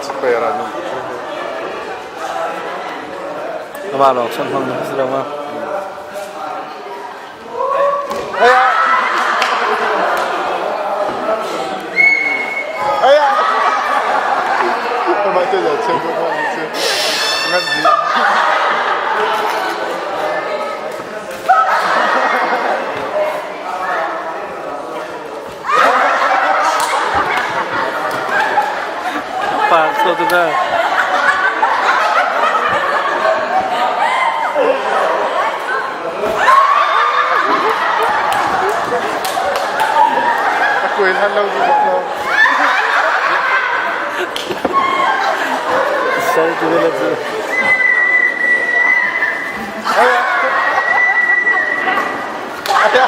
Square ah nung. Amah lawng chawnh hmang na si lo ma? Amah te ya chen ko ma ni ngan di. Pa so tu na. A kuai hlan lo tu bak lo. Sal tu le cu. Aya.